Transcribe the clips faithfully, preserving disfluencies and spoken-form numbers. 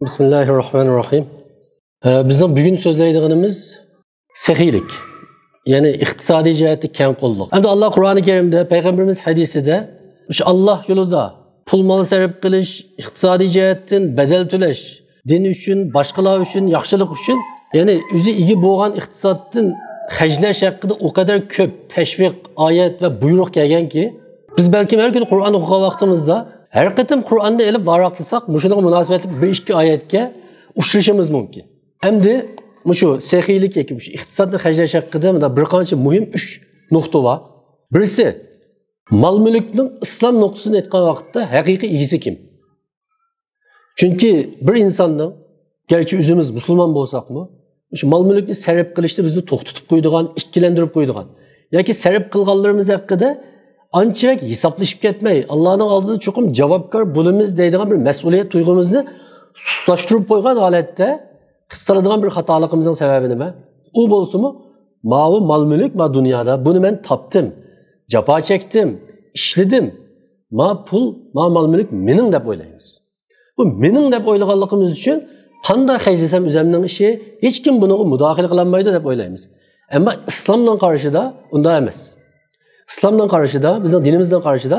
بىسمىللاھىررەھمانىررەھىم. ئە، بىزنىڭ بۈگۈن سۆزلەيدىغىنىمىز سېخىيلىك، يەنى ئىقتىسادىي جەھەتتە كەڭ قوللۇق. ئەمدى ئاللا قۇرئانى كەرىمدە، پەيغەمبىرىمىز ھەدىسىدە، شۇ ئاللا يولىدا پۇل مال سەرپ قىلىش، ئىقتىسادىي جەھەتتىن بەدەل تۆلەش، دىن ئۈچۈن، باشقىلار ئۈچۈن، ياخشىلىق ئۈچۈن، يەنى ئۆزى ئىگە بولغان ئىقتىسادتىن خەجلەش ھەققىدە ئۇ قەدەر كۆپ تەشۋىق، ئايەت ۋە بۇيرۇق كەلگەنكى، بىز بەلكىم ھەر كۈنى قۇرئان ئوقۇغان ۋاقتىمىزدا ھەر قېتىم قۇرئاننى ئېلىپ ۋاراقلىساق، مۇشۇنىڭغا مۇناسىۋەتلىك بىر ئىككى ئايەتكە ئۇچرىشىمىز مۇمكىن. ئەمدى مۇشۇ سېخىيلىك ياكى مۇشۇ ئىقتىسادنى خەجلەش ھەققىدە مۇنداق بىر قانچە مۇھىم ئۈچ نۇقتا بار. بىرسى، مال-مۈلۈكنىڭ ئىسلام نۇقتىسىدىن ئېيتقان ۋاقىتتا ھەقىقىي ئىگىسى كىم؟ چۈنكى بىر ئىنساننىڭ، گەرچە ئۆزىمىز مۇسۇلمان بولساقمۇ، شۇ مال-مۈلۈكنى سەرپ قىلىشتا بىزنى توختىتىپ قويىدىغان، ئىككىلەندۈرۈپ قويىدىغان ياكى سەرپ قىلغانلىرىمىز ھەققىدە ئانچە بەك ھېسابلىشىپ كەتمەي، ئاللانىڭ ئالدىدا چوقۇم جاۋابكار بولىمىز دەيدىغان بىر مەسئۇلىيەت تۇيغۇمىزنى سۇسلاشتۇرۇپ قويغان ھالەتتە قىلىپ سالىدىغان بىر خاتالىقىمىزنىڭ سەۋەبى نېمە؟ ئۇ بولسىمۇ، ماۋۇ مال-مۈلۈك، ما دۇنيادا، بۇنى مەن تاپتىم، جاپا چەكتىم، ئىشلىدىم، ما پۇل، ما مال-مۈلۈك مېنىڭ دەپ ئويلايمىز. بۇ مېنىڭ دەپ ئويلىغانلىقىمىز ئۈچۈن قانداق خەجلىسەم ئۆزەمنىڭ ئىشى، ھېچكىم بۇنىڭغا مۇداخىلە قىلالمايدۇ دەپ ئويلايمىز. ئەمما ئىسلامنىڭ قارىشىدا ئۇنداق ئەمەس. ئىسلامنىڭ قارىشىدا، بىزنىڭ دىنىمىزنىڭ قارىشىدا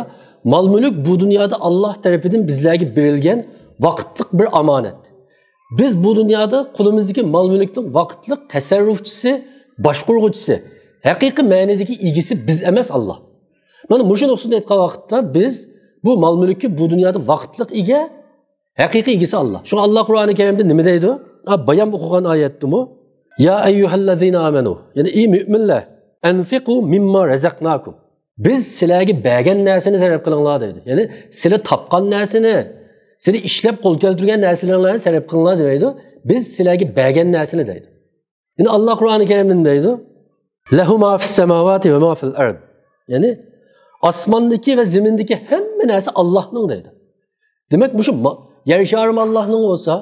مال-مۈلۈك بۇ دۇنيادا ئاللا تەرىپىدىن بىزلەرگە بېرىلگەن ۋاقىتلىق بىر ئامانەت. بىز بۇ دۇنيادا قولىمىزدىكى مال-مۈلۈكنىڭ ۋاقىتلىق تەسەررۇپچىسى، باشقۇرغۇچىسى، ھەقىقىي مەنىدىكى ئىگىسى بىز ئەمەس، ئاللا. مانا مۇشۇ نۇقتىدىن ئېيتقان ۋاقىتتا بىز بۇ مال-مۈلۈككە بۇ دۇنيادا ۋاقىتلىق ئىگە، ھەقىقىي ئىگىسى ئاللا. شۇڭا ئاللا قۇرئانى كەرىمدە نېمە دەيدۇ؟ ھە، بايام ئوقۇغان ئايەتتىمۇ؟ يا ئەييۇھەللەزىنە ئامەنۇ، يەنى ئى مۆمىنلەر، ئەنفىقۇ مىمما رەزەقناكۇم، بىز سىلەرگە بەرگەن نەرسىنى سەرپ قىلىڭلار دەيدۇ. يەنى سىلى تاپقان نەرسىنى، سىلى ئىشلەپ قول كەلتۈرگەن نەرسىلەرنى سەرپ قىلىڭلار دەيدۇ. بىز سىلەرگە بەرگەن نەرسىنى دەيدۇ. يەنى ئاللا قۇرئانى كەرىمدە نېمە دەيدۇ؟ لەھۇ ما فىسسەماۋاتى ۋە ما فىل ئەرد. يەنى ئاسماندىكى ۋە زېمىندىكى ھەممە نەرسە ئاللانىڭ دەيدۇ. دېمەك، مۇشۇ ما-، يەر شارىمۇ ئاللانىڭ بولسا،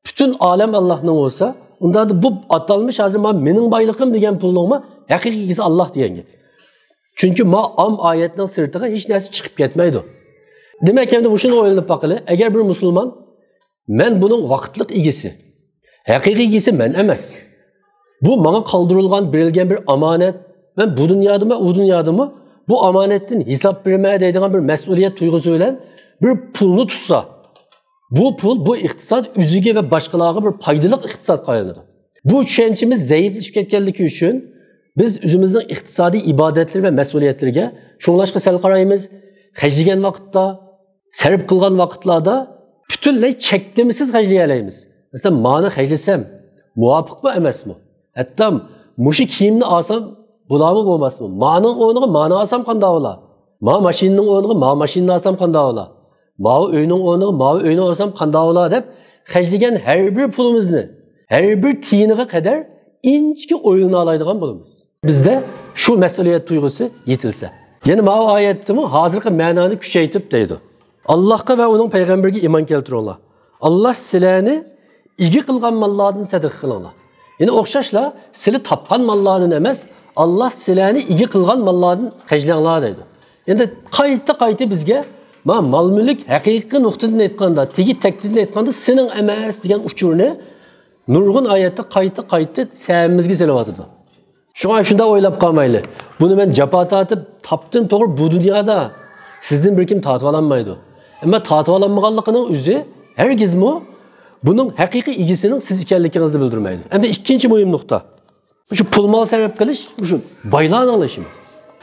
پۈتۈن ئالەم ئاللانىڭ بولسا، ئۇنداقتا بۇ ئاتالمىش ھازىر ما مېنىڭ بايلىقىم دېگەن پۇلنىڭمۇ ھەقىقىي ئىگىسى ئاللا دېگەن گەپ. چۈنكى ما ئام ئايەتنىڭ سىرتىغا ھېچ نەرسە چىقىپ كەتمەيدۇ. دېمەك، ئەمدى مۇشۇنى ئويلىنىپ باقىلى. ئەگەر بىر مۇسۇلمان، مەن بۇنىڭ ۋاقىتلىق ئىگىسى، ھەقىقىي ئىگىسى مەن ئەمەس، بۇ ماڭا قالدۇرۇلغان، بېرىلگەن بىر ئامانەت، مەن بۇ دۇنيادىمۇ، ئۇ دۇنيادىمۇ بۇ ئامانەتتىن ھېساب بېرىمەن دەيدىغان بىر مەسئۇلىيەت تۇيغۇسى بىلەن بىر پۇلنى تۇتسا، بۇ پۇل، بۇ ئىقتىساد ئۆزىگە ۋە باشقىلارغا بىر پايدىلىق ئىقتىسادقا ئايلىنىدۇ. بۇ چۈشەنچىمىز زەئىپلىشىپ كەتكەنلىكى ئۈچۈن، بىز ئۆزىمىزنىڭ ئىقتىسادىي ئىبادەتلىرى ۋە مەسئۇلىيەتلىرىگە شۇڭلاشقا سەل قارايمىز. خەجلىگەن ۋاقىتتا، سەرپ قىلغان ۋاقىتلاردا پۈتۈنلەي چەكلىمىسىز خەجلىيەلەيمىز. مەسىلەن، مانى خەجلىسەم مۇۋاپىقمۇ ئەمەسمۇ؟ ھەتتا مۇشۇ كىيىمنى ئالسام بولارمۇ بولماسمۇ؟ مانىڭ ئورنىغا مانى ئالسام قانداق بولا؟ ما ماشىنىنىڭ ئورنىغا ما ماشىنىنى ئالسام قانداق بولا؟ ماۋۇ ئۆينىڭ ئورنىغا ماۋۇ ئۆينى ئالسام قانداق بولا دەپ خەجلىگەن ھەر بىر پۇلىمىزنى، ھەر بىر تىيىنىغا قەدەر ئىنچىكە ئويلىنالايدىغان بولىمىز. بىزدە شۇ مەسئۇلىيەت تۇيغۇسى يېتىلسە. يەنە ماۋۇ ئايەتتىمۇ ھازىرقى مەنانى كۈچەيتىپ دەيدۇ. ئاللاھقا ۋە ئۇنىڭ پەيغەمبىرىگە ئىمان كەلتۈرۈڭلار. ئاللاھ سىلەرنى ئىگە قىلغان ماللاردىن سەدىقە قىلىڭلار. يەنى ئوخشاشلا سىلى تاپقان ماللاردىن ئەمەس، ئاللاھ سىلەرنى ئىگە قىلغان ماللاردىن خەجلەڭلار دەيدۇ. ئەمدى قايتا-قايتا بىزگە ما مال-مۈلۈك ھەقىقىي نۇقتىدىن ئېيتقاندا، تېگى تەكتىدىن ئېيتقاندا سېنىڭ ئەمەس دېگەن ئۇچۇرنى نۇرغۇن ئايەتتە قايتا-قايتا سەمىمىزگە سېلىۋاتىدۇ. شۇڭا شۇنداق ئويلاپ قالمايلى. بۇنى مەن جاپا تارتىپ تاپتىم، توغرا، بۇ دۇنيادا سىزدىن بىر كىم تارتىۋالالمايدۇ. ئەمما تارتىۋالالمىغانلىقىنىڭ ئۆزى ھەرگىزمۇ بۇنىڭ ھەقىقىي ئىگىسىنىڭ سىز ئىكەنلىكىڭىزنى بىلدۈرمەيدۇ. ئەمدى ئىككىنچى مۇھىم نۇقتا. شۇ پۇل مال سەرپ قىلىش، شۇ بايلارنىڭ ئىشىمۇ؟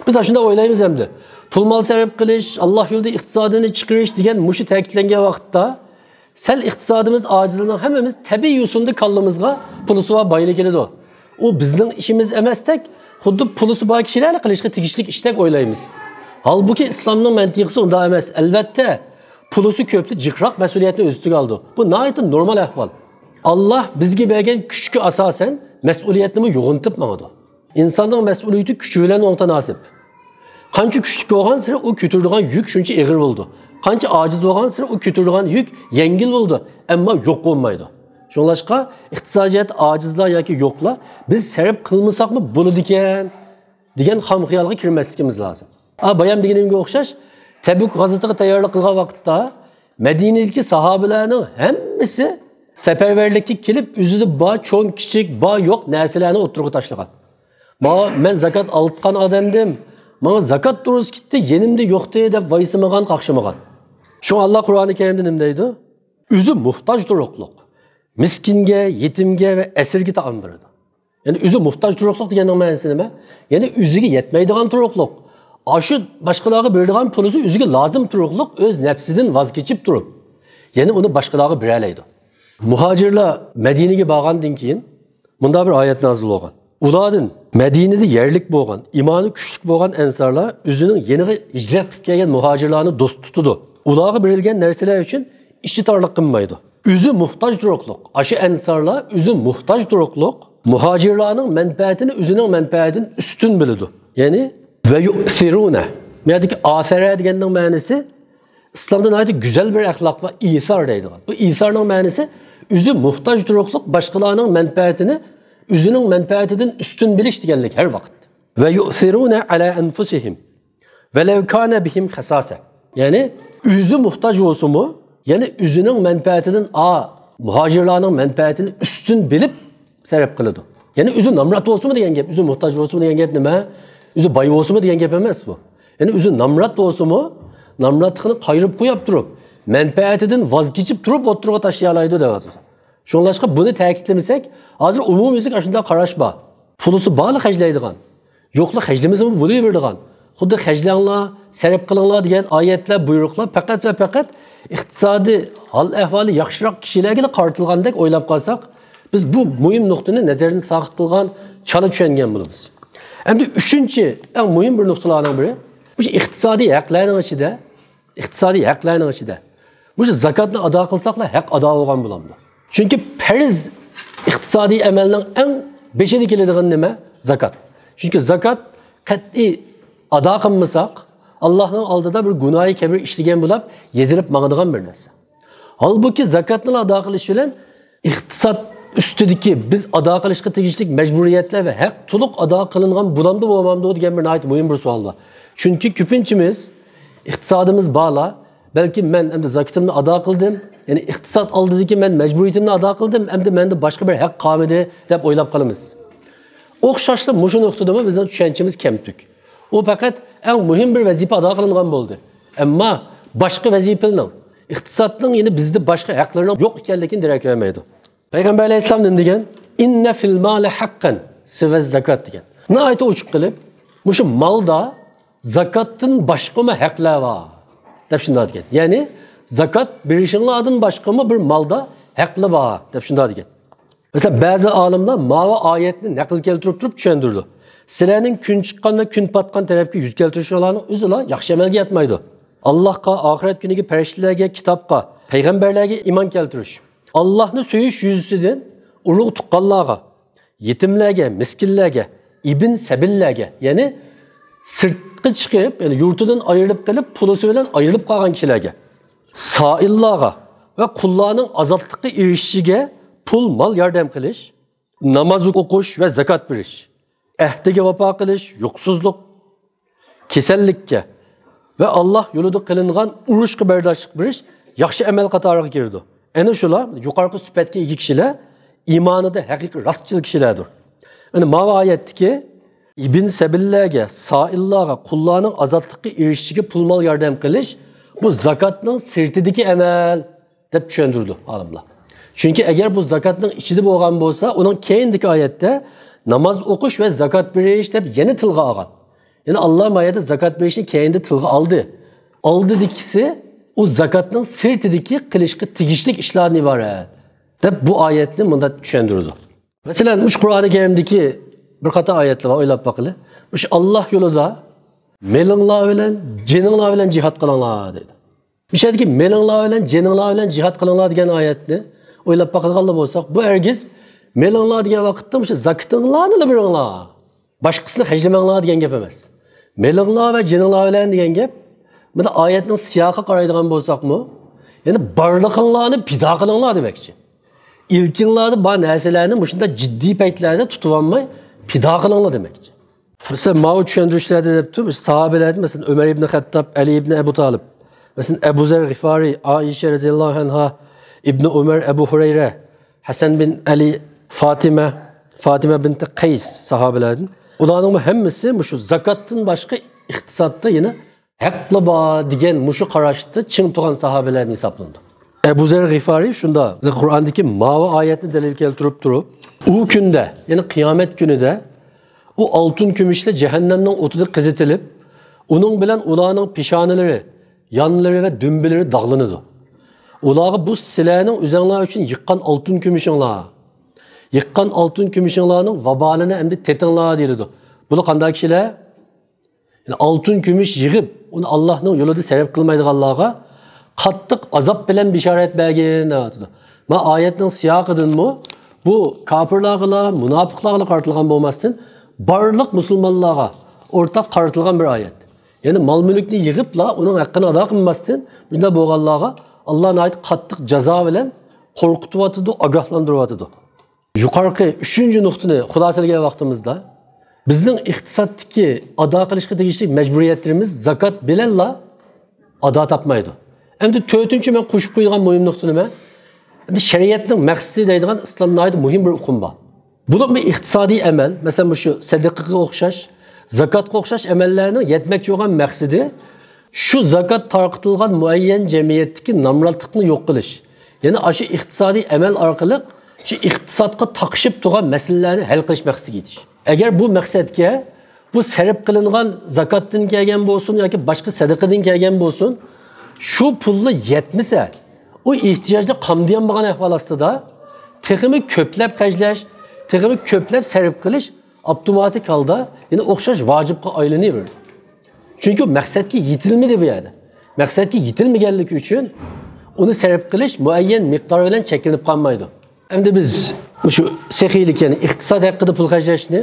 بىز ئاشۇنداق ئويلايمىز ئەمدى. پۇل مال سەرپ قىلىش، ئاللاھ يولىدا ئىقتىسادىنى چىقىرىش دېگەن مۇشۇ تەكىتلەنگەن ۋاقىتتا، سەل ئىقتىسادىمىز ئاجىزلىنىڭ ھەممىمىز تەبىئىي يوسۇندا كاللىمىزغا پۇلىسى بار بايلار كېلىدۇ. ئۇ بىزنىڭ ئىشىمىز ئەمەستەك، خۇددى پۇلىسى بار كىشىلەرلا قىلىشقا تېگىشلىك ئىشتەك ئويلايمىز. ھالبۇكى، ئىسلامنىڭ مەنتىقىسى ئۇنداق ئەمەس. ئەلۋەتتە، پۇلىسى كۆپتە جىقراق مەسئۇلىيەتنى ئۆز ئۈستىگە ئالىدۇ. بۇ ناھايىتى نورمال ئەھۋال. ئاللاھ بىزگە بەرگەن كۈچكە ئاساسەن مەسئۇلىيەتنىمۇ يوغىنىتىپ ماڭىدۇ. ئىنساننىڭ مەسئۇلىيىتى كۈچى بىلەن ئوڭ تاناسىپ. قانچە كۈچلۈك بولغانسېرى ئۇ كۆتۈرىدىغان يۈك شۇنچە ئېغىر بولىدۇ. قانچە ئاجىز بولغانسېرى ئۇ كۆتۈرىدىغان يۈك يەڭگىل بولىدۇ، ئەمما يوق بولمايدۇ. شۇڭلاشقا ئىقتىسادىي جەھەتتە ئاجىزلار ياكى يوقلار بىز سەرپ قىلمىساقمۇ بولىدىكەن دېگەن خام خىيالغا كىرمەسلىكىمىز لازىم. ھا، بايام دېگىنىمگە ئوخشاش، تەبۈك غازىتىغا تەييارلىق قىلغان ۋاقىتتا مەدىنىدىكى ساھابىلەرنىڭ ھەممىسى سەپەرۋەرلىككە كېلىپ، ئۆزىدە بار چوڭ-كىچىك، بار-يوق نەرسىلەرنى ئوتتۇرىغا تاشلىغان. مانا مەن زاكات ئالىدىغان ئادەمدىم، ماڭا زاكات تۇرۇزۇپ كېتىپ، يېنىمدا يوقتى دەپ ۋايسىمىغان، قاقشىمىغان. شۇڭا ئاللا قۇرئانى كەرىمدە نېمە دەيدۇ؟ ئۆزى موھتاج تۇرۇقلۇق، مىسكىنگە، يېتىمگە ۋە ئەسىرگە تائام بېرىدۇ. يەنى ئۆزى موھتاج تۇرۇقلۇق دېگەننىڭ مەنىسى نېمە؟ يەنى ئۆزىگە يەتمەيدىغان تۇرۇقلۇق. ئاشۇ باشقىلارغا بېرىدىغان پۇلىسى ئۆزىگە لازىم تۇرۇقلۇق، ئۆز نەپسىدىن ۋاز كېچىپ تۇرۇپ، يەنى ئۇنى باشقىلارغا بېرەلەيدۇ. مۇھاجىرلار مەدىنىگە بارغاندىن كېيىن مۇنداق بىر ئايەت نازىل بولغان. ئۇلاردىن مەدىنىدە يەرلىك بولغان، ئىمانى كۈچلۈك بولغان ئەنسارلار ئۆزىنىڭ يېنىغا ھىجرەت قىلىپ كەلگەن مۇھاجىرلارنى دوست تۇتىدۇ. ئۇلارغا بېرىلگەن نەرسىلەر ئۈچۈن ئىچى تارلىق قىلمايدۇ. ئۆزى موھتاج تۇرۇقلۇق. ئاشۇ ئەنسارلار ئۆزى موھتاج تۇرۇقلۇق مۇھاجىرلارنىڭ مەنپەئەتىنى ئۆزىنىڭ مەنپەئەتىدىن ئۈستۈن بىلىدۇ. يەنى ۋە يۇئسىرۇنە. بۇ يەردىكى ئاسەرە دېگەننىڭ مەنىسى ئىسلامدا ناھايىتى گۈزەل بىر ئەخلاق بار، ئىسار دەيدىغان. بۇ ئىسارنىڭ مەنىسى ئۆزى موھتاج تۇرۇقلۇق باشقىلارنىڭ مەنپەئەتىنى ئۆزىنىڭ مەنپەئەتىدىن ئۈستۈن بىلىش دېگەنلىك ھەر ۋاقىت. ۋە يۇئسىرۇنە ئەلا ئەنفۇسىھىم ۋەلەۋ كانە بىھىم خەساسە. يەنى ئۆزى موھتاج بولسىمۇ، يەنى ئۆزىنىڭ مەنپەئەتىدىن ئا، مۇھاجىرلارنىڭ مەنپەئەتىنى ئۈستۈن بىلىپ سەرپ قىلىدۇ. يەنى ئۆزى نامرات بولسىمۇ دېگەن گەپ، ئۆزى موھتاج بولسىمۇ دېگەن گەپ نېمە؟ ئۆزى باي بولسىمۇ دېگەن گەپ ئەمەس بۇ. يەنى ئۆزى نامرات بولسىمۇ، نامراتلىقىنى قايرىپ قويۇپ تۇرۇپ، مەنپەئەتىدىن ۋاز كېچىپ تۇرۇپ ئوتتۇرىغا تاشلىيالايدۇ دەۋاتىدۇ. شۇڭلاشقا بۇنى تەكىتلىمىسەك، ھازىر ئومۇميۈزلۈك ئاشۇنداق قاراش بار. پۇلىسى بارلا خەجلەيدىغان. يوقلا خەجلىمىسىمۇ بولۇۋېرىدىغان. خۇددى خەجلەڭلار، سەرپ قىلىڭلار دېگەن ئايەتلەر، بۇيرۇقلار پەقەت ۋە پەقەت ئىقتىسادىي ھال-ئەھۋالى ياخشىراق كىشىلەرگىلا قارىتىلغاندەك ئويلاپ قالساق، بىز بۇ مۇھىم نۇقتىنى نەزەردىن ساقىت قىلغان، چالا چۈشەنگەن بولىمىز. ئەمدى ئۈچىنچى، ئەڭ مۇھىم بىر نۇقتىلارنىڭ بىرى، مۇشۇ ئىقتىسادىي ھەقلەرنىڭ ئىچىدە ئىقتىسادىي ھەقلەرنىڭ ئىچىدە مۇشۇ زاكاتنى ئادا قىلساقلا ھەق ئادا بولغان بولامدۇ؟ چۈنكى پەرز ئىقتىسادىي ئەمەلنىڭ ئەڭ بېشىدا كېلىدىغان نېمە؟ زاكات. چۈنكى زاكات قەتئىي ئادا قىلمىساق، ئاللاھنىڭ ئالدىدا بىر گۇناھى كەبىر ئىشلىگەن بولاپ يېزىلىپ ماڭىدىغان بىر نەرسە. ھالبۇكى، زاكاتنى ئادا قىلىش بىلەن ئىقتىساد ئۈستىدىكى بىز ئادا قىلىشقا تېگىشلىك مەجبۇرىيەتلەر ۋە ھەق تولۇق ئادا قىلىنغان بولامدۇ، بولمامدۇ دېگەن بىر ناھايىتى مۇھىم بىر سوئال بار. چۈنكى كۆپىنچىمىز ئىقتىسادىمىز بارلا، بەلكى مەن ئەمدى زاكىتىمنى ئادا قىلدىم، يەنى ئىقتىساد ئالدىدىكى مەن مەجبۇرىيىتىمنى ئادا قىلدىم، ئەمدى مەندە باشقا بىر ھەق قالمىدى دەپ ئويلاپ قالىمىز. ئوخشاشلا مۇشۇ نۇقتىدىمۇ بىزنىڭ چۈشەنچىمىز كەمتۈك. ئۇ پەقەت ئەڭ مۇھىم بىر ۋەزىپە ئادا قىلىنغان بولدى. ئەمما باشقا ۋەزىپىلەرنىڭ، ئىقتىسادنىڭ يەنە بىزدە باشقا ھەقلىرىنىڭ يوق ئىكەنلىكىنى دېرەك بەرمەيدۇ. پەيغەمبەر ئەلەيھىسسالام نېمە دېگەن؟ ئىننە فىل مالى ھەققەن سىۋە زاكات دېگەن. ناھايىتى ئوچۇق قىلىپ، مۇشۇ مالدا زاكاتتىن باشقىمۇ ھەقلەر بار دەپ شۇنداق دېگەن. يەنى زاكات بېرىشىڭلاردىن باشقىمۇ بىر مالدا ھەقلەر بار دەپ شۇنداق دېگەن. مەسىلەن، بەزى ئالىملار ماۋۇ ئايەتنى نەقىل كەلتۈرۈپ تۇرۇپ چۈشەندۈرىدۇ. سىلەرنىڭ كۈن چىققان ۋە كۈن پاتقان تەرەپكە يۈز كەلتۈرۈشۈڭلارنىڭ ئۆزىلا ياخشى ئەمەلگە ياتمايدۇ. ئاللاھقا، ئاخىرەت كۈنىگە، پەرىشتىلەرگە، كىتابقا، پەيغەمبەرلەرگە ئىمان كەلتۈرۈش، ئاللاھنى سۆيۈش يۈزىسىدىن ئۇرۇق تۇغقانلارغا، يېتىملەرگە، مىسكىنلەرگە، ئىبن سەبىللەرگە، يەنى سىرتقا چىقىپ، يەنى يۇرتىدىن ئايرىلىپ قېلىپ، پۇلىسى بىلەن ئايرىلىپ قالغان كىشىلەرگە، سائىللارغا ۋە قۇللارنىڭ ئازادلىققا ئېرىشىشىگە پۇل، مال ياردەم قىلىش، ناماز ئوقۇش ۋە زاكات بېرىش، ئەھدىگە ۋاپا قىلىش، يوقسۇزلۇق، كېسەللىككە ۋە ئاللاھ يولىدا قىلىنغان ئۇرۇشقا بەرداشلىق بېرىش ياخشى ئەمەل قاتارىغا كىرىدۇ. ئەنە شۇلار يۇقىرىقى سۈپەتكە ئىگە كىشىلەر ئىمانىدا ھەقىقىي راستچىل كىشىلەردۇر. ئەنە ماۋۇ ئايەتتىكى ئىبن سەبىللەرگە، سائىللارغا، قۇللارنىڭ ئازادلىققا ئېرىشىشىگە پۇل-مال ياردەم قىلىش، بۇ زاكاتنىڭ سىرتىدىكى ئەمەل دەپ چۈشەندۈرىدۇ ئالىملار. چۈنكى ئەگەر بۇ زاكاتنىڭ ئىچىدە بولغان بولسا، ئۇنىڭ كەينىدىكى ئايەتتە ناماز ئوقۇش ۋە زاكات بېرىش دەپ يەنە تىلغا ئالغان. يەنى ئاللا ما يەردە زاكات بېرىشنى كەينىدە تىلغا ئالدى. ئالدىدىكىسى ئۇ زاكاتنىڭ سىرتىدىكى قىلىشقا تېگىشلىك ئىشلاردىن ئىبارەت دەپ بۇ ئايەتنى مۇنداق چۈشەندۈرىدۇ. مەسىلەن، مۇشۇ قۇرئانى كەرىمدىكى بىر قاتار ئايەتلەر بار، ئويلاپ باقىلى. مۇشۇ ئاللا يولىدا مېلىڭلار بىلەن، جېنىڭلار بىلەن جىھاد قىلىڭلار دەيدۇ. مۇشۇ يەردىكى مېلىڭلار بىلەن، جېنىڭلار بىلەن جىھاد قىلىڭلار دېگەن ئايەتنى ئويلاپ باقىدىغانلا بولساق، بۇ ھەرگىز مېلىڭلار دېگەن ۋاقىتتا مۇشۇ زاكىتىڭلارنىلا بېرىڭلار، باشقىسىنى خەجلىمەڭلار دېگەن گەپ ئەمەس. مېلىڭلار ۋە جېنىڭلار بىلەن دېگەن گەپ، بۇندا ئايەتنىڭ سىياقىغا قارايدىغان بولساقمۇ، يەنى بارلىقىڭلارنى پىدا قىلىڭلار دېمەكچى. ئىلكىڭلاردا بار نەرسىلەرنى مۇشۇنداق جىددىي پەيتلەردە تۇتۇۋالماي پىدا قىلىڭلار دېمەكچى. مەسىلەن، ماۋۇ چۈشەندۈرۈشلەردە دەپتۇ، ساھابىلەردىن، مەسىلەن، ئۆمەر ئىبن خەتتاب، ئەلى ئىبن ئەبۇ تالىپ، مەسىلەن، ئەبۇ زەر غىفارى، ئائىشە رەزىياللاھۇ ئەنھا، ئىبنى ئۆمەر، ئەبۇ ھۇرەيرە، ھەسەن بىن ئەلى، فاتىمە، فاتىمە بىنتى قەيس ساھابىلەردىن. ئۇلارنىڭمۇ ھەممىسى مۇشۇ زاكاتتىن باشقا ئىقتىسادتا يەنە ھەقلا بار دېگەن مۇشۇ قاراشتا چىڭ تۇرغان ساھابىلەردىن ھېسابلىنىدۇ. ئەبۇ زەر غىفارىي شۇنداق، قۇرئاندىكى ماۋۇ ئايەتنى دەلىل كەلتۈرۈپ تۇرۇپ، ئۇ كۈندە، يەنى قىيامەت كۈنىدە ئۇ ئالتۇن كۈمۈشلەر جەھەننەمنىڭ ئوتىدا قىزىتىلىپ، ئۇنىڭ بىلەن ئۇلارنىڭ پېشانىلىرى، يانلىرى ۋە دۈمبىلىرى داغلىنىدۇ. ئۇلارغا بۇ سىلەرنىڭ ئۆزەڭلار ئۈچۈن يىغقان ئالتۇن كۈمۈشۈڭلار، يىغقان ئالتۇن كۈمۈشۈڭلارنىڭ ۋابالىنى ئەمدى تېتىڭلار دېيىلىدۇ. بۇلار قانداق كىشىلەر؟ يەنى ئالتۇن كۈمۈش يىغىپ، ئۇنى ئاللاھنىڭ يولىدا سەرپ قىلمايدىغانلارغا قاتتىق ئازاب بىلەن بېشارەت بەرگىن دەۋاتىدۇ. مانا ئايەتنىڭ سىياقىدىنمۇ بۇ كاپىرلارغىلا، مۇناپىقلارغىلا قارىتىلغان بولماستىن، بارلىق مۇسۇلمانلارغا ئورتاق قارىتىلغان بىر ئايەت. يەنى مال-مۈلۈكنى يىغىپلا ئۇنىڭ ھەققىنى ئادا قىلماستىن، بۇنداق بولغانلارغا ئاللا ناھايىتى قاتتىق جازا بىلەن قورقۇتۇۋاتىدۇ، ئاگاھلاندۇرۇۋاتىدۇ. يۇقىرىقى ئۈچىنچى نۇقتىنى خۇلاسىلىگەن ۋاقتىمىزدا، بىزنىڭ ئىقتىسادتىكى ئادا قىلىشقا تېگىشلىك مەجبۇرىيەتلىرىمىز زاكات بىلەنلا ئادا تاپمايدۇ. ئەمدى تۆتىنچى مەن قوشۇپ قويىدىغان مۇھىم نۇقتا نېمە؟ ئەمدى شەرىئەتنىڭ مەقسىتى دەيدىغان ئىسلامدا ناھايىتى مۇھىم بىر ئۇقۇم بار. بولۇپمۇ ئىقتىسادىي ئەمەل، مەسىلەن، مۇشۇ سەدىقىگە ئوخشاش، زاكاتقا ئوخشاش ئەمەللەرنىڭ يەتمەكچى بولغان مەقسىتى شۇ زاكات تارقىتىلغان مۇئەييەن جەمئىيەتتىكى نامراتلىقنى يوق قىلىش. يەنى ئاشۇ ئىقتىسادىي ئەمەل ئارقىلىق شۇ ئىقتىسادقا تاقىشىپ تۇرغان مەسىلىلەرنى ھەل قىلىش مەقسىتىگە يېتىش. ئەگەر بۇ مەقسەتكە بۇ سەرپ قىلىنغان زاكاتتىن كەلگەن بولسۇن ياكى باشقا سەدىقىدىن كەلگەن بولسۇن، شۇ پۇللا يەتمىسە، ئۇ ئېھتىياجدا قامدىيالمىغان ئەھۋال ئاستىدا تېخىمۇ كۆپلەپ خەجلەش، تېخىمۇ كۆپلەپ سەرپ قىلىش ئاپتوماتىك ھالدا يەنە ئوخشاش ۋاجىپقا ئايلىنىۋېرىدۇ. چۈنكى ئۇ مەقسەتكە يېتىلمىدى بۇ يەردە. مەقسەتكە يېتىلمىگەنلىكى ئۈچۈن ئۇنى سەرپ قىلىش مۇئەييەن مىقدار بىلەن چەكلىنىپ قالمايدۇ. ئەمدى بىز مۇشۇ سېخىيلىك، يەنى ئىقتىساد ھەققىدە پۇل خەجلەشنى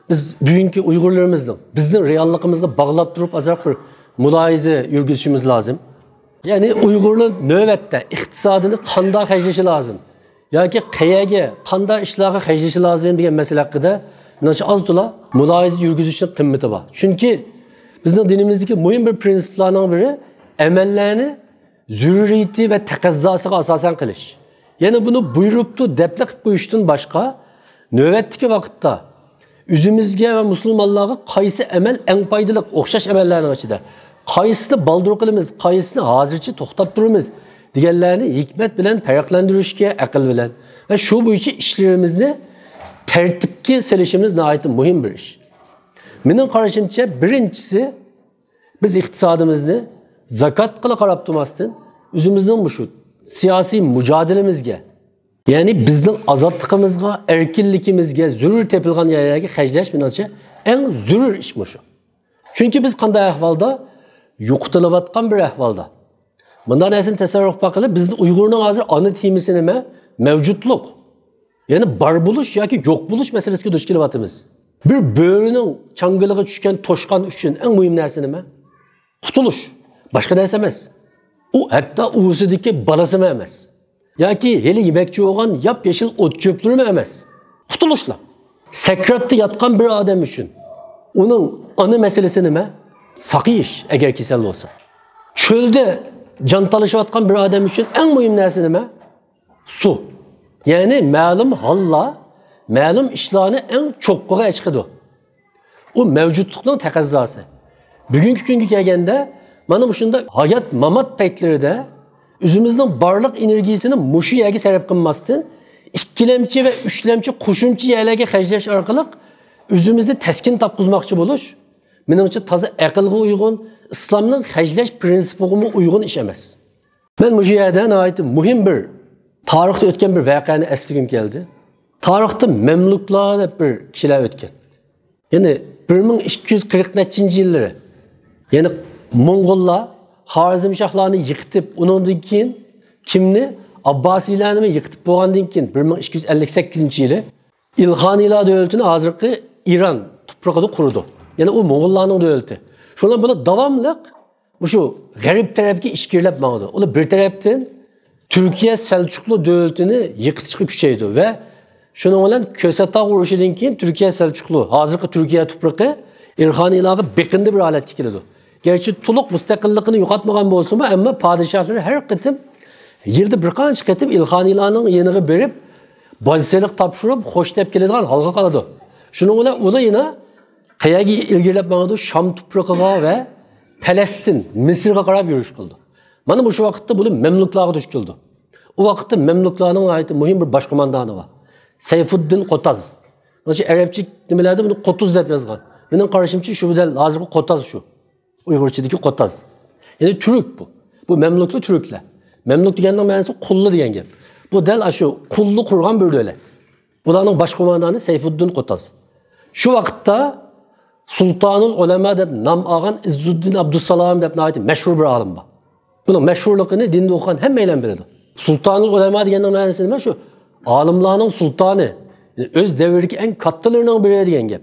بىز بۈگۈنكى ئۇيغۇرلىرىمىزنىڭ، بىزنىڭ رېئاللىقىمىزغا باغلاپ تۇرۇپ ئازراق بىر مۇلاھىزە يۈرگۈزۈشىمىز لازىم. يەنى ئۇيغۇرلار نۆۋەتتە ئىقتىسادىنى قانداق خەجلىشى لازىم ياكى قەيەرگە، قانداق ئىشلارغا خەجلىشى لازىم دېگەن مەسىلە ھەققىدە مېنىڭچە ئاز-تولا مۇلاھىزە يۈرگۈزۈشنىڭ قىممىتى بار. چۈنكى بىزنىڭ دىنىمىزدىكى مۇھىم بىر پرىنسىپلارنىڭ بىرى ئەمەللەرنى زۆرۈرىيىتى ۋە تەقەززاسىغا ئاساسەن قىلىش. يەنى بۇنى بۇيرۇپتۇ دەپلا قىلىپ قويۇشتىن باشقا، نۆۋەتتىكى ۋاقىتتا ئۆزىمىزگە ۋە مۇسۇلمانلارغا قايسى ئەمەل ئەڭ پايدىلىق ئوخشاش ئەمەللەرنىڭ ئىچىدە؟ قايسىسىنى بالدۇر قىلىمىز، قايسىسىنى ھازىرچە توختاپ تۇرىمىز دېگەنلەرنى ھېكمەت بىلەن پەرقلەندۈرۈشكە، ئەقىل بىلەن ۋە شۇ بويىچە ئىشلىرىمىزنى تەرتىپكە سېلىشىمىز ناھايىتى مۇھىم بىر ئىش. مېنىڭ قارىشىمچە، بىرىنچىسى، بىز ئىقتىسادىمىزنى زاكاتقىلا قاراپ تۇرماستىن، ئۆزىمىزنىڭ مۇشۇ سىياسىي مۇجادىلىمىزگە، يەنى بىزنىڭ ئازادلىقىمىزغا، ئەركىنلىكىمىزگە زۆرۈر تېپىلغان يەرلەرگە خەجلەش، مېنىڭچە، ئەڭ زۆرۈر ئىش مۇشۇ. چۈنكى بىز قانداق ئەھۋالدا؟ يوقىتىلىۋاتقان بىر ئەھۋالدا. مۇنداق نەرسىنى تەسەۋۋۇر قىلىپ باققىلى، بىزدە ئۇيغۇرنىڭ ھازىر ئانا تېمىسى نېمە؟ مەۋجۇتلۇق. يەنى بار بولۇش ياكى يوق بولۇش مەسىلىسىگە دۇچ كېلىۋاتىمىز. بىر بۆرىنىڭ چاڭگىلىغا چۈشكەن توشقان ئۈچۈن ئەڭ مۇھىم نەرسە نېمە؟ قۇتۇلۇش. باشقا نەرسە ئەمەس. ئۇ ھەتتا ئۇۋىسىدىكى بالىسىمۇ ئەمەس. ياكى ھېلى يېمەكچى بولغان ياپيېشىل ئوت چۆپلىرىمۇ ئەمەس. قۇتۇلۇشلا. سەكراتتا ياتقان بىر ئادەم ئۈچۈن ئۇنىڭ ئانا مەسىلىسى نېمە؟ ساقىيىش، ئەگەر كېسەل بولسا. چۆلدە جان تالىشىۋاتقان بىر ئادەم ئۈچۈن ئەڭ مۇھىم نەرسە نېمە؟ سۇ. يەنى مەلۇم ھاللار، مەلۇم ئىشلارنى ئەڭ چوققىغا ئەچىقىدۇ. ئۇ مەۋجۇتلۇقنىڭ تەقەززاسى. بۈگۈنكى كۈنگە كەلگەندە، مانا مۇشۇنداق ھايات-مامات پەيتلىرىدە ئۆزىمىزنىڭ بارلىق ئېنېرگىيىسىنى مۇشۇ يەرگە سەرپ قىلماستىن، ئىككىلەمچى ۋە ئۈچلەمچى قوشۇمچە يەرلەرگە خەجلەش ئارقىلىق ئۆزىمىزنى تەسكىن تاپقۇزماقچى بولۇش، مېنىڭچە، تازا ئەقىلگە ئۇيغۇن، ئىسلامنىڭ خەجلەش پرىنسىپىغىمۇ ئۇيغۇن ئىش ئەمەس. مەن مۇشۇ يەردە ناھايىتى مۇھىم بىر، تارىختا ئۆتكەن بىر ۋەقەنى ئەسلىگۈم كەلدى. تارىختا مەملۇكلار دەپ بىر كىشىلەر ئۆتكەن. يەنى بىر مىڭ ئىككى يۈز قىرىق نەچچىنچى يىللىرى. يەنى موڭغۇللار خارزمشاھلارنى يىقىتىپ، ئۇنىڭدىن كېيىن كىمنى؟ ئابباسىيلارنى يىقىتىپ بولغاندىن كېيىن، بىر مىڭ ئىككى يۈز ئەللىك سەككىزىنچى يىلى ئىلخانىيلار دۆلىتىنى ھازىرقى ئىران تۇپرىقىدا قۇرىدۇ. يەنى ئۇ موڭغۇللارنىڭ دۆلىتى. شۇنىڭ بىلەن داۋاملىق مۇشۇ غەرب تەرەپكە ئىچكىرىلەپ ماڭىدۇ. ئۇلار بىر تەرەپتىن تۈركىيە سەلچۇقلۇ دۆلىتىنى يىقىتىشقا كۈچەيدۇ ۋە شۇنىڭ بىلەن كۆسەتاغ ئۇرۇشىدىن كېيىن تۈركىيە سەلچۇقلۇ، ھازىرقى تۈركىيە تۇپرىقى، ئىلخانىيلارغا بېقىندى بىر ھالەتكە كېلىدۇ. گەرچە تولۇق مۇستەقىللىقىنى يوقاتمىغان بولسىمۇ، ئەمما پادىشاھلىرى ھەر قېتىم، يىلدا بىر قانچە قېتىم ئىلخانىيلارنىڭ يېنىغا بېرىپ، باج سېلىق تاپشۇرۇپ، خوش دەپ كېلىدىغان ھالغا قالىدۇ. شۇنىڭ بىلەن ئۇلار يەنە قەيەرگە ئىلگىرىلەپ ماڭىدۇ؟ شام تۇپرىقىغا ۋە پەلەستىن، مىسىرغا قاراپ يۈرۈش قىلىدۇ. مانا مۇشۇ ۋاقىتتا بۇلار مەملۇكلارغا دۇچ كېلىدۇ. ئۇ ۋاقىتتا مەملۇكلارنىڭ ناھايىتى مۇھىم بىر باش قوماندانى بار. سەيفۇددىن قوتاز. مانا شۇ ئەرەبچە نېمىلەردە بۇنى قوتۇز دەپ يازغان. مېنىڭ قارىشىمچە شۇ دەل ھازىرقى قوتاز شۇ. ئۇيغۇرچىدىكى قوتاز. يەنى تۈرك بۇ. بۇ مەملۇكلار تۈركلەر. مەملۇك دېگەننىڭ مەنىسى قۇللۇق دېگەن گەپ. بۇ دەل ئاشۇ قۇللۇق قۇرغان بىر دۆلەت. بۇلارنىڭ باش قوماندانى سەيفۇددىن قوتاز. شۇ ۋاقىتتا سۇلتانۇل ئۇلەما دەپ نام ئالغان ئىززۇددىن ئابدۇسسالام دەپ ناھايىتى مەشھۇر بىر ئالىم بار. بۇنىڭ مەشھۇرلۇقىنى دىندا ئوقۇغان ھەممەيلەن بىلىدۇ. سۇلتانۇل ئۇلەما دېگەننىڭ مەنىسى نېمە؟ شۇ ئالىملارنىڭ سۇلتانى. يەنى ئۆز دەۋرىدىكى ئەڭ كاتتىلىرىنىڭ بىرى دېگەن گەپ.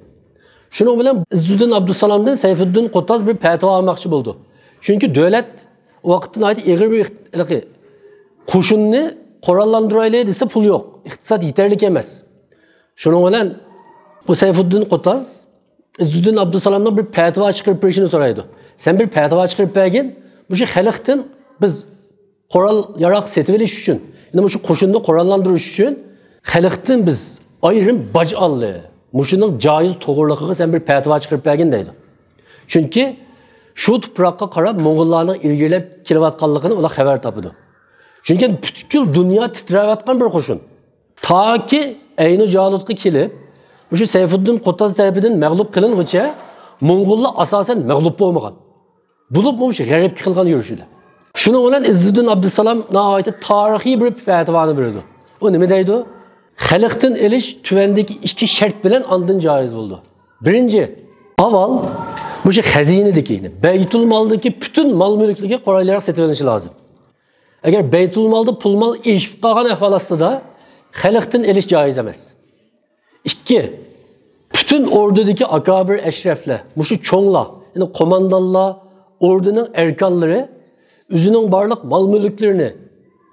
شۇنىڭ بىلەن ئىززۇددىن ئابدۇسسالامدىن سەيفۇددىن قوتاز بىر پەتىۋا ئالماقچى بولىدۇ. چۈنكى دۆلەت ۋاقىتتا ناھايىتى ئېغىر بىر ئىخت-، ھېلىقى قوشۇننى قوراللاندۇرايلى دېسە پۇل يوق، ئىقتىساد يېتەرلىك ئەمەس. شۇنىڭ بىلەن بۇ سەيفۇددىن قوتاز ئىززۇددىن ئابدۇسالامنىڭ بىر پەتىۋا چىقىرىپ بېرىشىنى سورايدۇ. سەن بىر پەتىۋا چىقىرىپ بەرگىن، مۇشۇ خەلقتىن بىز قورال ياراق سېتىۋېلىش ئۈچۈن، يەنى مۇشۇ قوشۇننى قوراللاندۇرۇش ئۈچۈن خەلقتىن بىز ئايرىم باج ئاللى. مۇشۇنىڭ جايىز توغرىلىقىغا سەن بىر پەتىۋا چىقىرىپ بەرگىن دەيدۇ. چۈنكى شۇ تۇپراققا قاراپ موڭغۇللارنىڭ ئىلگىرىلەپ كېلىۋاتقانلىقىنى ئۇلار خەۋەر تاپىدۇ. چۈنكى پۈتكۈل دۇنيا تىترەۋاتقان بىر قوشۇن. تاكى ئەينۇ جالۇتقا كېلىپ، مۇشۇ سەيفۇددىن قوتاز تەرىپىدىن مەغلۇپ قىلىنغۇچە موڭغۇللار ئاساسەن مەغلۇپ بولمىغان. بولۇپمۇ مۇشۇ غەربكە قىلغان يۈرۈشىدە. شۇنىڭ بىلەن ئىززۇددىن ئابدۇسالام ناھايىتى تارىخىي بىر پەتىۋانى بېرىدۇ. ئۇ نېمە دەيدۇ؟ خەلقتىن ئېلىش تۆۋەندىكى ئىككى شەرت بىلەن ئاندىن جايىز بولىدۇ. بىرىنچى، ئاۋۋال مۇشۇ خەزىنىدىكى، بەيتۇلمالدىكى پۈتۈن مال-مۈلۈكلەرگە قورال-ياراغ سېتىۋېلىنىشى لازىم. ئەگەر بەيتۇلمالدا پۇل-مال ئېشىپ قالغان ئەھۋال ئاستىدا خەلقتىن ئېلىش جايىز ئەمەس. ئىككى، پۈتۈن ئوردىدىكى ئاكابىر ئەشرەفلەر، مۇشۇ چوڭلار، يەنى قوماندانلار، ئوردىنىڭ ئەركانلىرى ئۆزىنىڭ بارلىق مال-مۈلۈكلىرىنى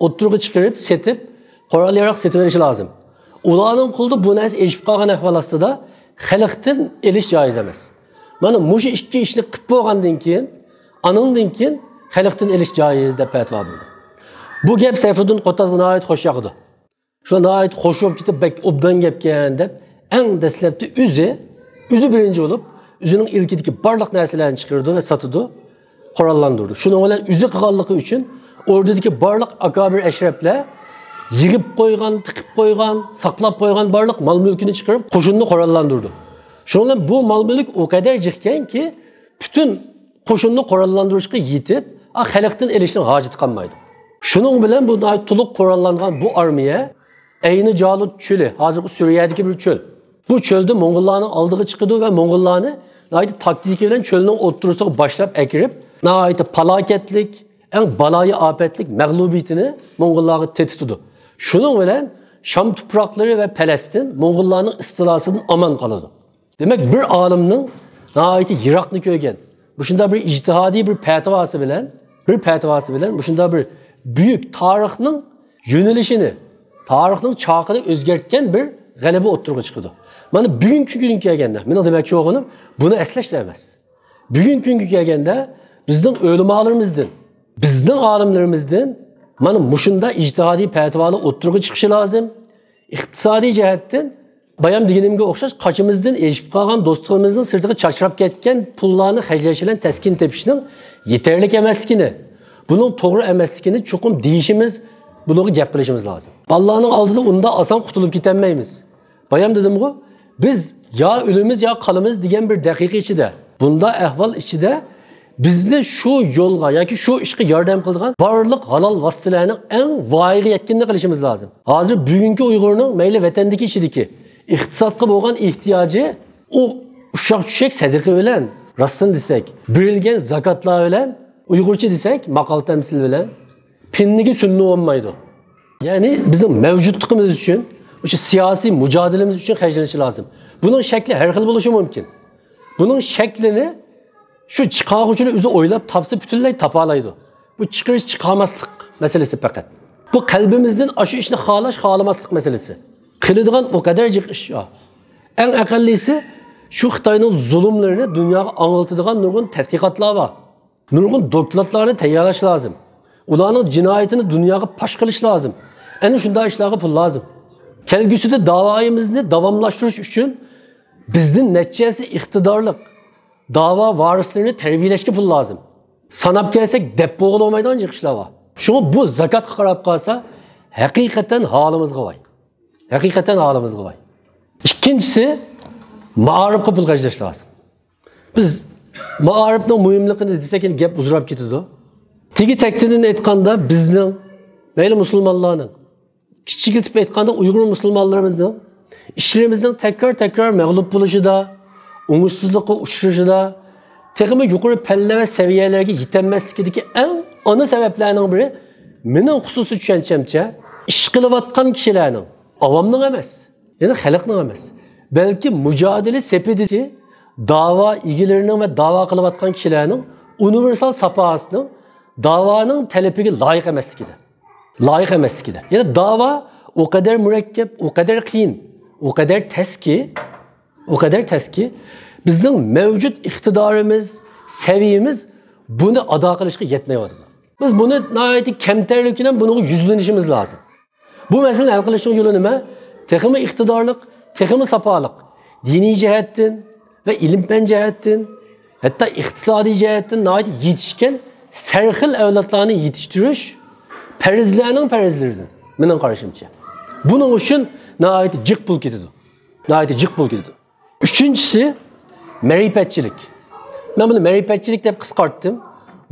ئوتتۇرىغا چىقىرىپ، سېتىپ، قورال-ياراغ سېتىۋېلىشى لازىم. ئۇلارنىڭ قولىدا بۇ نەرسە ئېشىپ قالغان ئەھۋال ئاستىدا خەلقتىن ئېلىش جايىز ئەمەس. مانا مۇشۇ ئىككى ئىشنى قىلىپ بولغاندىن كېيىن، ئانىڭدىن كېيىن خەلقتىن ئېلىش جايىز دەپ پەتىۋا بولدى. بۇ گەپ سەيفۇددىن قوتازغا ناھايىتى خوش ياقىدۇ. شۇ ناھايىتى خوش بولۇپ كېتىپ، بەك ئوبدان گەپكەن دەپ، ئەڭ دەسلەپتە ئۆزى، ئۆزى بىرىنچى بولۇپ، ئۆزىنىڭ ئىلكىدىكى بارلىق نەرسىلەرنى چىقىرىدۇ ۋە ساتىدۇ، قوراللاندۇرىدۇ. شۇنىڭ بىلەن ئۆزى قىلغانلىقى ئۈچۈن ئوردىدىكى بارلىق ئاكابىر ئەشرەپلەر يىغىپ قويغان، تىقىپ قويغان، ساقلاپ قويغان بارلىق مال-مۈلكىنى چىقىرىپ، قوشۇننى قوراللاندۇرىدۇ. شۇنىڭ بىلەن بۇ مال-مۈلۈك ئۇ قەدەر جىقكەنكى، پۈتۈن قوشۇننى قوراللاندۇرۇشقا يېتىپ، ئا، خەلقتىن ئېلىشنىڭ ھاجىتى قالمايدۇ. شۇنىڭ بىلەن بۇ ناھايىتى تولۇق قوراللانغان بۇ ئارمىيە ئەينى جالۇت چۆلى، ھازىرقى سۈرىيەدىكى بىر چۆل. بۇ چۆلدە موڭغۇللارنىڭ ئالدىغا چىقىدۇ ۋە موڭغۇللارنى ناھايىتى تاكتىكا بىلەن چۆلنىڭ ئوتتۇرىسىغا باشلاپ ئەكىرىپ، ناھايىتى پالاكەتلىك، ئەڭ بالايىئاپەتلىك مەغلۇبىيىتىنى موڭغۇللارغا تېتىتىدۇ. شۇنىڭ بىلەن شام تۇپراقلىرى ۋە پەلەستىن موڭغۇللارنىڭ ئىستىلاسىدىن ئامان قالىدۇ. دېمەك، بىر ئالىمنىڭ ناھايىتى يىراقنى كۆرگەن، مۇشۇنداق بىر ئىجتىھادىي بىر پەتىۋاسى بىلەن، بىر پەتىۋاسى بىلەن مۇشۇنداق بىر بۈيۈك تارىخنىڭ يۆنىلىشىنى، تارىخنىڭ چاقىنى ئۆزگەرتكەن بىر غەلىبە ئوتتۇرىغا چىقىدۇ. مانا بۈگۈنكى كۈنگە كەلگەندە، مېنىڭ دېمەكچى بولغىنىم بۇنى ئەسلەشلا ئەمەس. بۈگۈنكى كۈنگە كەلگەندە بىزنىڭ ئۆلىمالىرىمىزدىن، بىزنىڭ ئالىملىرىمىزدىن مانا مۇشۇنداق ئىجتىھادىي پەتىۋالار ئوتتۇرىغا چىقىشى لازىم. ئىقتىسادىي جەھەتتىن بايام دېگىنىمگە ئوخشاش قاچىمىزدىن ئېشىپ قالغان دوستلىرىمىزنىڭ سىرتىغا چاچراپ كەتكەن پۇللارنى خەجلەش بىلەن تەسكىن تېپىشنىڭ يېتەرلىك ئەمەسلىكىنى، بۇنىڭ توغرا ئەمەسلىكىنى چوقۇم دېيىشىمىز، بۇنىڭغا گەپ قىلىشىمىز لازىم. بالىلارنىڭ ئالدىدا ئۇنداق ئاسان قۇتۇلۇپ كېتەلمەيمىز. بايام دېدىمغۇ، بىز يا ئۆلىمىز، يا قالىمىز دېگەن بىر دەقىقە ئىچىدە، بۇنداق ئەھۋال ئىچىدە بىزنى شۇ يولغا ياكى شۇ ئىشقا ياردەم قىلىدىغان بارلىق ھالال ۋاسىتىلەرنىڭ ئەڭ ۋايىغا يەتكىنىنى قىلىشىمىز لازىم. ھازىر بۈگۈنكى ئۇيغۇرنىڭ مەيلى ۋەتەندىكى ئىچىدىكى ئىقتىسادقا بولغان ئېھتىياجى، ئۇ ئۇششاق چۈشەك سەدىقە بىلەن، راستىنى دېسەك، بېرىلگەن زاكاتلار بىلەن، ئۇيغۇرچە دېسەك، ماقال تەمسىل بىلەن، پىننىگە سۈننە بولمايدۇ. يەنى بىزنىڭ مەۋجۇتلۇقىمىز ئۈچۈن، مۇشۇ سىياسىي مۇجادىلىمىز ئۈچۈن خەجلىنىشى لازىم. بۇنىڭ شەكلى ھەر خىل بولۇشى مۇمكىن. بۇنىڭ شەكلىنى شۇ چىقارغۇچىنى ئۆزى ئويلاپ تاپسا پۈتۈنلەي تاپالايدۇ. بۇ چىقىرىش چىقارماسلىق مەسىلىسى پەقەت. بۇ قەلبىمىزدىن ئاشۇ ئىشنى خالاش خالىماسلىق مەسىلىسى. قىلىدىغان ئۇ قەدەر جىق ئىش. ئەڭ ئەقەللىسى شۇ خىتاينىڭ زۇلۇملىرىنى دۇنياغا ئاڭلىتىدىغان نۇرغۇن تەتقىقاتلار بار. نۇرغۇن دوكلاتلارنى تەييارلاش لازىم. ئۇلارنىڭ جىنايىتىنى دۇنياغا پاش قىلىش لازىم. ئەنە شۇنداق ئىشلارغا پۇل لازىم. كەلگۈسىدە داۋايىمىزنى داۋاملاشتۇرۇش ئۈچۈن بىزدىن نەچچە ھەسسە ئىقتىدارلىق داۋا ۋارىسلىرىنى تەربىيەلەشكە پۇل لازىم. ساناپ كەلسەك، دەپ بولغىلى بولمايدىغان جىق ئىشلار بار. شۇڭا بۇ زاكاتقا قاراپ قالسا، ھەقىقەتەن ھالىمىزغا ۋاي. ھەقىقەتەن ھالىمىزغا ۋاي. ئىككىنچىسى، مائارىپقا پۇل خەجلەش لازىم. بىز مائارىپنىڭ مۇھىملىقىنى دېسەك، يەنە گەپ ئۇزىراپ كېتىدۇ. تېگى تەكتىدىن ئېيتقاندا، بىزنىڭ، مەيلى مۇسۇلمانلارنىڭ، كىچىكلىتىپ ئېيتقاندا، ئۇيغۇر مۇسۇلمانلىرىمىزنىڭ ئىشلىرىمىزنىڭ تەكرار-تەكرار مەغلۇپ بولۇشىدا، ئوڭۇشسىزلىققا ئۇچرىشىدا، تېخىمۇ يۇقىرى پەللە ۋە سەۋىيەلەرگە يېتەلمەسلىكىدىكى ئەڭ ئانا سەۋەبلەرنىڭ بىرى، مېنىڭ خۇسۇسىي چۈشەنچەمچە، ئىش قىلىۋاتقان كىشىلەرنىڭ، ئاۋامنىڭ ئەمەس، يەنى خەلقنىڭ ئەمەس، بەلكى مۇجادىلە سېپىدىكى داۋا ئىگىلىرىنىڭ ۋە داۋا قىلىۋاتقان كىشىلەرنىڭ ئۇنىۋېرسال ساپاسىنىڭ داۋانىڭ تەلىپىگە لايىق ئەمەسلىكىدە. لايىق ئەمەسلىكىدە. يەنى داۋا ئۇ قەدەر مۇرەككەپ، ئۇ قەدەر قىيىن، ئۇ قەدەر تەسكى، ئۇ قەدەر تەسكى، بىزنىڭ مەۋجۇت ئىقتىدارىمىز، سەۋىيەمىز بۇنى ئادا قىلىشقا يەتمەيۋاتىدۇ. بىز بۇنى ناھايىتى كەمتەرلىك بىلەن بۇنىڭغا يۈزلىنىشىمىز لازىم. بۇ مەسىلىنى ھەل قىلىشنىڭ يولى نېمە؟ تېخىمۇ ئىقتىدارلىق، تېخىمۇ ساپالىق، دىنىي جەھەتتىن ۋە ئىلىم-پەن جەھەتتىن، ھەتتا ئىقتىسادىي جەھەتتىن ناھايىتى يېتىشكەن سەرخىل ئەۋلادلارنى يېتىشتۈرۈش پەرزلەرنىڭ پەرزلىرىدىن، مېنىڭ قارىشىمچە. بۇنىڭ ئۈچۈن ناھايىتى جىق پۇل كېتىدۇ. ناھايىتى جىق پۇل كېتىدۇ. ئۈچىنچىسى، مەرىپەتچىلىك. مەن بۇنى مەرىپەتچىلىك دەپ قىسقارتتىم.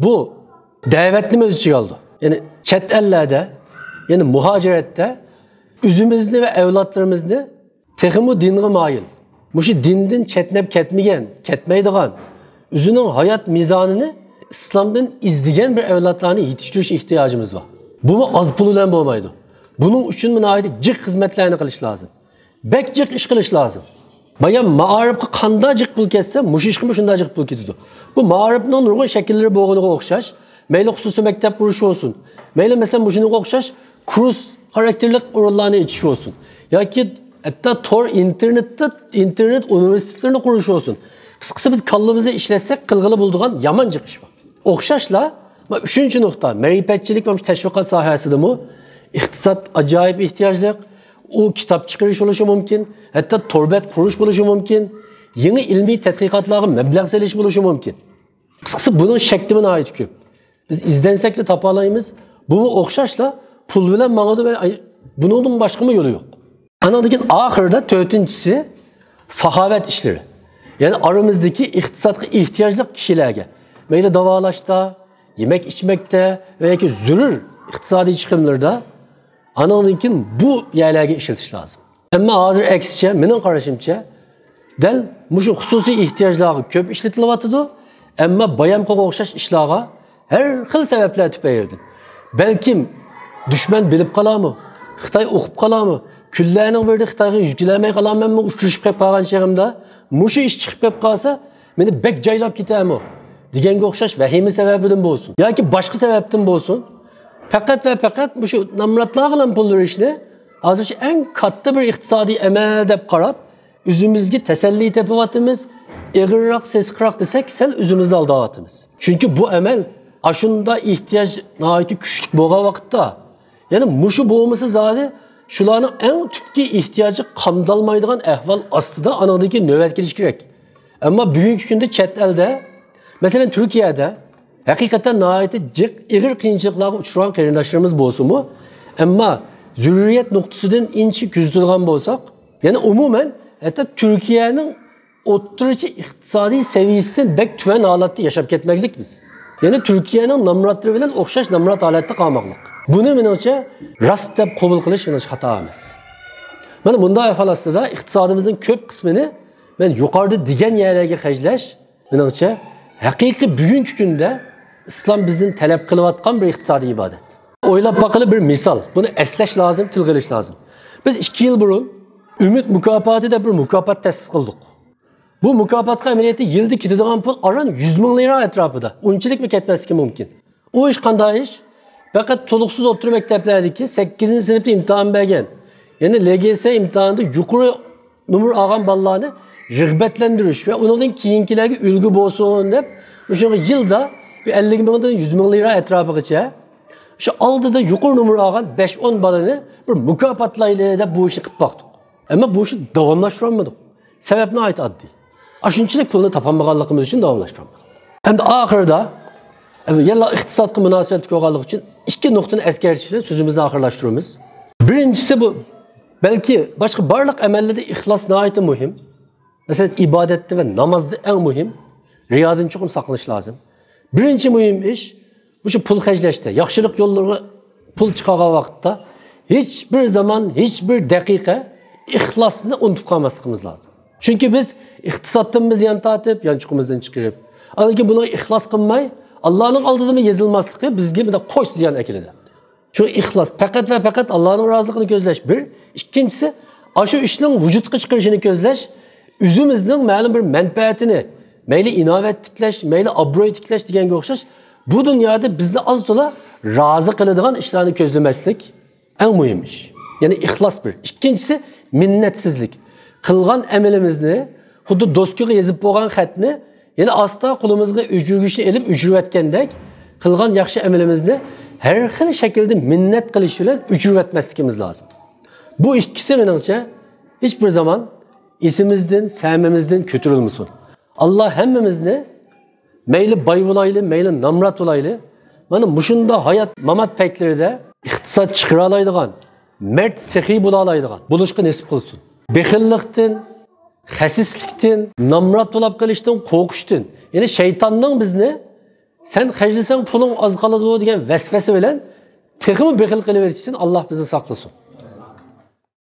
بۇ دەۋەتنىمۇ ئۆز ئىچىگە ئالىدۇ. يەنى چەت ئەللەردە، يەنى مۇھاجىرەتتە ئۆزىمىزنى ۋە ئەۋلادلىرىمىزنى تېخىمۇ دىنغا مايىل، مۇشۇ دىندىن چەتنەپ كەتمىگەن، كەتمەيدىغان، ئۆزىنىڭ ھايات مىزانىنى ئىسلامدىن ئىزدىگەن بىر ئەۋلادلارنى يېتىشتۈرۈش ئېھتىياجىمىز بار. بۇمۇ ئاز پۇل بىلەن بولمايدۇ. بۇنىڭ ئۈچۈنمۇ ناھايىتى جىق خىزمەتلەرنى قىلىش لازىم. بەك جىق ئىش قىلىش لازىم. بايام مائارىپقا قاندا جىق پۇل كەتسە، مۇشۇ ئىشقىمۇ شۇنداق جىق پۇل كېتىدۇ. بۇ مائارىپنىڭ نۇرغۇن شەكىللىرى بولغىنىغا ئوخشاش، مەيلى خۇسۇسىي مەكتەپ قۇرۇش بولسۇن، مەيلى، مەسىلەن، مۇشۇنىڭغا ئوخشاش كۇرس خاراكتېرلىك ئورۇنلارنى ئېچىش بولسۇن ياكى ھەتتا تور ئىنتېرنېتتا ئىنتېرنېت ئۇنىۋېرسىتېتلىرىنى قۇرۇش بولسۇن. قىسقىسى، بىز كاللىمىزنى ئىشلەتسەك، قىلغىلى بولىدىغان يامان جىق ئىش بار. ئوخشاشلا، مانا ئۈچىنچى نۇقتا، مەرىپەتچىلىك ۋە تەشۋىقات ساھەسىدىمۇ ئىقتىساد ئاجايىپ ئېھتىياجلىق. ئۇ كىتاب چىقىرىش بولۇشى مۇمكىن، ھەتتا تور بەت قۇرۇش بولۇشى مۇمكىن، يېڭى ئىلمىي تەتقىقاتلارغا مەبلەغ سېلىش بولۇشى مۇمكىن. قىسقىسى، بۇنىڭ شەكلىمۇ ناھايىتى كۆپ. بىز ئىزدەنسەكلا تاپالايمىز. بۇمۇ ئوخشاشلا پۇل بىلەن ماڭىدۇ ۋە ئاي-، بۇنىڭدىن باشقىمۇ يولى يوق. ئانىڭدىن كېيىن ئاخىرىدا تۆتىنچىسى ساخاۋەت ئىشلىرى. يەنى ئارىمىزدىكى ئىقتىسادقا ئېھتىياجلىق كىشىلەرگە، مەيلى داۋالاشتا، يېمەك ئىچمەكتە ۋە ياكى زۆرۈر ئىقتىسادىي چىقىملىرىدا، ئانىڭدىن كېيىن بۇ يەرلەرگە ئىشلىتىش لازىم. ئەمما ھازىر ئەكسىچە، مېنىڭ قارىشىمچە، دەل مۇشۇ خۇسۇسىي ئېھتىياجلارغا كۆپ ئىشلىتىلىۋاتىدۇ، ئەمما بايامقىغا ئوخشاش ئىشلارغا ھەر خىل سەۋەبلەر تۈپەيلىدىن. بەلكىم دۈشمەن بىلىپ قالارمۇ؟ خىتاي ئۇقۇپ قالارمۇ؟ كۈنلەرنىڭ بىرىدە خىتايغا يۈز كېلەلمەي قالارمەنمۇ؟ ئۇچرىشىپ قېلىپ قالغان چېغىمدا مۇشۇ ئىش چىقىپ قېلىپ قالسا، مېنى بەك جايلاپ كېتەرمۇ دېگەنگە ئوخشاش ۋەھىمە سەۋەبىدىن بولسۇن ياكى باشقا سەۋەبتىن بولسۇن، پەقەت ۋە پەقەت مۇشۇ نامراتلارغىلا پۇل بېرىشنى ھازىرچە ئەڭ كاتتا بىر ئىقتىسادىي ئەمەل دەپ قاراپ، ئۆزىمىزگە تەسەللى تېپىۋاتىمىز. ئېغىرراق، سېسىقراق دېسەك، سەل ئۆزىمىزنى ئالداۋاتىمىز. چۈنكى بۇ ئەمەل ئاشۇنداق ئېھتىياج ناھايىتى كۈچلۈك بولغان ۋاقىتتا، يەنى مۇشۇ بولمىسا زادى شۇلارنىڭ ئەڭ تۈپكى ئېھتىياجى قامدالمايدىغان ئەھۋال ئاستىدا ئانىڭدىن كېيىن نۆۋەت كېلىشى كېرەك. ئەمما بۈگۈنكى كۈندە چەت ئەلدە، مەسىلەن، تۈركىيەدە ھەقىقەتەن ناھايىتى جىق، ئېغىر قىيىنچىلىقلارغا ئۇچرىغان قېرىنداشلىرىمىز بولسىمۇ، ئەمما زۆرۈرىيەت نۇقتىسىدىن ئىنچىكە كۆزىتىدىغان بولساق، يەنى ئومۇمەن، ھەتتا تۈركىيەنىڭ ئوتتۇرىچە ئىقتىسادىي سەۋىيەسىدىن بەك تۆۋەن ھالەتتە ياشاپ كەتمەكلىك بىز. يەنى تۈركىيەنىڭ نامراتلىرى بىلەن ئوخشاش نامرات ھالەتتە قالماقلىق. بۇنى، مېنىڭچە، راست دەپ قوبۇل قىلىش، مېنىڭچە، خاتا ئەمەس. مانا بۇنداق ئەھۋال ئاستىدا ئىقتىسادىمىزنىڭ كۆپ قىسمىنى مەن يۇقىرىدا دېگەن يەرلەرگە خەجلەش، مېنىڭچە، ھەقىقىي بۈگۈنكى كۈندە ئىسلام بىزدىن تەلەپ قىلىۋاتقان بىر ئىقتىسادىي ئىبادەت. ئويلاپ باققىلى، بىر مىسال. بۇنى ئەسلەش لازىم، تىلغا ئېلىش لازىم. بىز ئىككى يىل بۇرۇن ئۈمىد مۇكاپاتى دەپ بىر مۇكاپات تەسىس قىلدۇق. بۇ مۇكاپاتقا ئەمەلىيەتتە يىلدا كېتىدىغان پۇل ئاران يۈز مىڭ لىرا ئەتراپىدا. ئۇنچىلىكمۇ كەتمەسلىكى مۇمكىن. ئۇ ئىش قانداق ئىش؟ پەقەت تولۇقسىز ئوتتۇرا مەكتەپلەردىكى سەككىزىنچى سىنىپتا ئىمتىھان بەرگەن، يەنى لىگېسې ئىمتىھانىدا يۇقىرى نومۇر ئالغان بالىلارنى رىغبەتلەندۈرۈش ۋە ئۇنىڭدىن كېيىنكىلەرگە ئۈلگە بولسۇن دەپ، مۇشۇنىڭغا يىلدا بىر ئەللىك مىڭدىن يۈز مىڭ لىرا ئەتراپىغىچە شۇ ئالدىدا يۇقىرى نومۇر ئالغان بەش-ئون بالىنى بىر مۇكاپاتلايلى دەپ بۇ ئىشنى قىلىپ باقتۇق. ئەمما بۇ ئىشنى داۋاملاشتۇرالمىدۇق. سەۋەب ناھايىتى ئاددىي. ئاشۇنچىلىك پۇلنى تاپالمىغانلىقىمىز ئۈچۈن داۋاملاشتۇرالمىدۇق. ئەمدى ئاخىرىدا، يەنە ئىقتىسادقا مۇناسىۋەتلىك بولغانلىقى ئۈچۈن ئىككى نۇقتىنى ئەسكەرتىش بىلەن سۆزىمىزنى ئاخىرلاشتۇرىمىز. بىرىنچىسى بۇ، بەلكى باشقا بارلىق ئەمەللەردە ئىخلاس ناھايىتى مۇھىم. مەسىلەن، ئىبادەتتە ۋە نامازدا ئەڭ مۇھىم، رىيادىن چوقۇم ساقلىنىش لازىم. بىرىنچى مۇھىم ئىش، مۇشۇ پۇل خەجلەشتە، ياخشىلىق يوللىرىغا پۇل چىقارغان ۋاقىتتا ھېچ بىر زامان، ھېچ بىر دەقىقە ئىخلاسنى ئۇنتۇپ قالماسلىقىمىز لازىم. چۈنكى بىز ئىقتىسادتىن بىز يان تارتىپ، يانچۇقىمىزدىن چىقىرىپ، ئاندىن كېيىن بۇنىڭغا ئىخلاس قىلماي، ئاللانىڭ ئالدىدا يېزىلماسلىقى بىزگە بىر قوش زىيان ئەكېلىدۇ. شۇ ئىخلاس، پەقەت ۋە پەقەت ئاللانىڭ رازىلىقىنى كۆزلەش بىر. ئىككىنچىسى، ئاشۇ ئىشنىڭ ۋۇجۇدقا چىقىرىشىنى كۆزلەش، ئۆزىمىزنىڭ مەلۇم بىر مەنپەئەتىنى، مەيلى ئىناۋەت تىكلەش، مەيلى ئابرۇي تىكلەش دېگەنگە ئوخشاش، بۇ دۇنيادا بىزنى ئاز-تولا رازى قىلىدىغان ئىشلارنى كۆزلىمەسلىك ئەڭ مۇھىم ئىش. يەنى ئىخلاس بىر. ئىككىنچىسى، مىننەتسىزلىك. قىلغان ئەمىلىمىزنى، خۇددى دوسكىغا يېزىپ بولغان خەتنى، يەنە ئاستا قولىمىزغا ئۆچۈرگۈچنى ئېلىپ ئۆچۈرۈۋەتكەندەك، قىلغان ياخشى ئەمىلىمىزنى ھەر خىل شەكىلدە مىننەت قىلىش بىلەن ئۆچۈرۈۋەتمەسلىكىمىز لازىم. بۇ ئىككىسى، مېنىڭچە، ھېچ بىر زامان ئېسىمىزدىن، سەمىمىزدىن كۆتۈرۈلمىسۇن. ئاللا ھەممىمىزنى، مەيلى باي بولايلى، مەيلى نامرات بولايلى، مانا مۇشۇنداق ھايات-مامات پەيتلىرىدە ئىقتىساد چىقىرالايدىغان، مەرد، سېخىي بولالايدىغان بولۇشقا نېسىپ قىلسۇن. بېخىللىقتىن، خەسىسلىكتىن، نامرات بولاپ قېلىشتىن قورقۇشتىن، يەنى شەيتاننىڭ بىزنى «سەن خەجلىسەڭ پۇلۇڭ ئاز قالىدۇ» دېگەن ۋەسۋەسە بىلەن تېخىمۇ بېخىل قىلىۋېتىشتىن ئاللا بىزنى ساقلىسۇن.